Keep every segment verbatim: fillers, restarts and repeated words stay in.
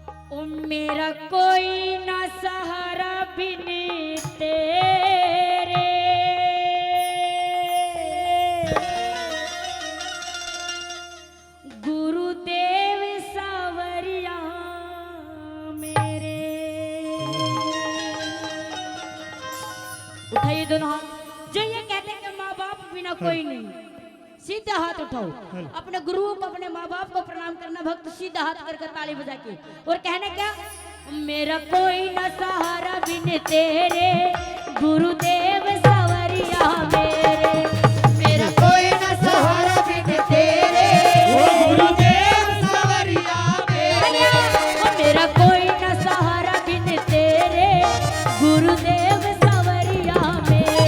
ओ मेरा कोई ना सहारा बिन तेरे, गुरुदेव सावरिया मेरे। उठाइए दोनों हाथ। जो ये कहते हैं कि माँ बाप बिना कोई नहीं, सीधा हाथ उठाओ। हेलो। अपने गुरुओं को, अपने माँ बाप को प्रणाम करना, भक्त सीधा हाथ करके ताली बजा के, और कहना क्या? मेरा कोई ना सहारा बिन तेरे, गुरुदेव सावरिया मेरे। मेरा कोई ना सहारा बिन तेरे, ओ गुरुदेव सावरिया मेरे। ओ मेरा कोई ना सहारा बिन तेरे, गुरुदेव सावरिया मेरे।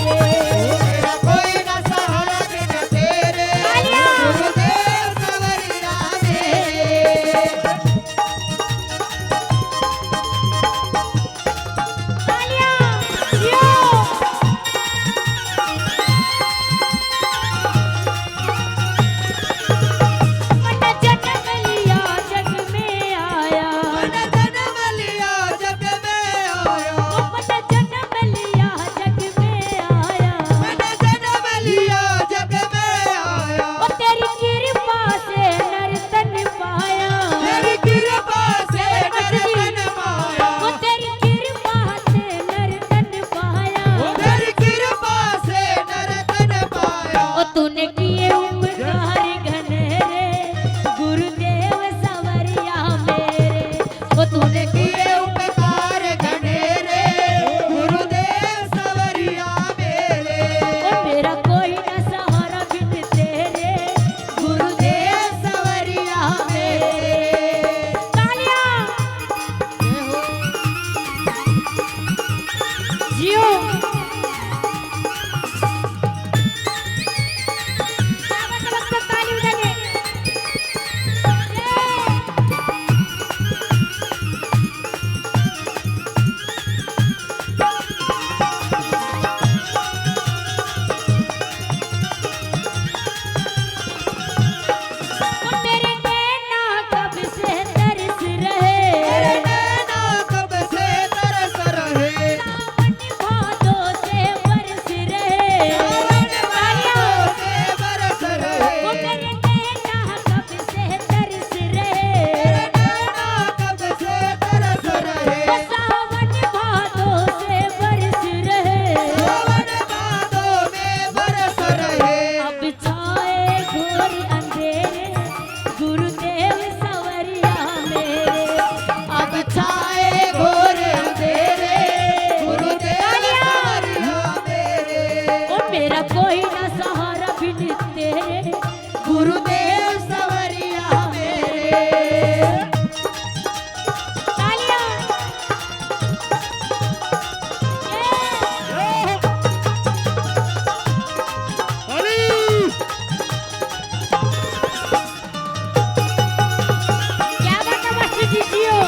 मेरा कोई ना सहारा बिन तेरे, तालियां। गुरुदेव सावरिया मेरे। तालियां। यो। मन्ने जन्म लिया जग में आया। मन्ने जन्म लिया जग में आया। ओ मन्ने जन्म लिया जग में आया। मन्ने जन्म लिया जग में आया। ओ तेरी कृपा से नर तन पाया। तेरी कृपा से नर तन पाया। ओ तेरी कृपा से नर तन पाया। ओ तेरी कृपा से नर तन पाया। ओ तूने किए उपकार घने रे, गुरुदेव सावरिया मेरे। ओ तूने किए उपकार घने रे, गुरुदेव सावरिया मेरे। ओ मेरा कोई ना सहारा बिन तेरे, गुरुदेव सावरिया मेरे। तालियां। जियो। क्या बात है, बस ताली बजा के। मेरे नैना कब से तरस रहे। मेरे नैना कब से तरस रहे। सावन भादों से बरस रहे। सावन भादों से बरस रहे। ओ मेरे नैना कब से तरस रहे। मेरे नैना कब से तरस रहे। ओ सावन भादों से बरस रहे। सावन भादों में बरस रहे। अब छाए घोर अंधेरे, गुरुदेव सावरिया मेरे। अब छाए घोर अंधेरे, गुरुदेव सावरिया मेरे। ओ मेरा कोई ना सहारा बिन तेरे, गुरुदेव सावरिया मेरे। तालियां। क्या बात है मास्टर जी, जियो।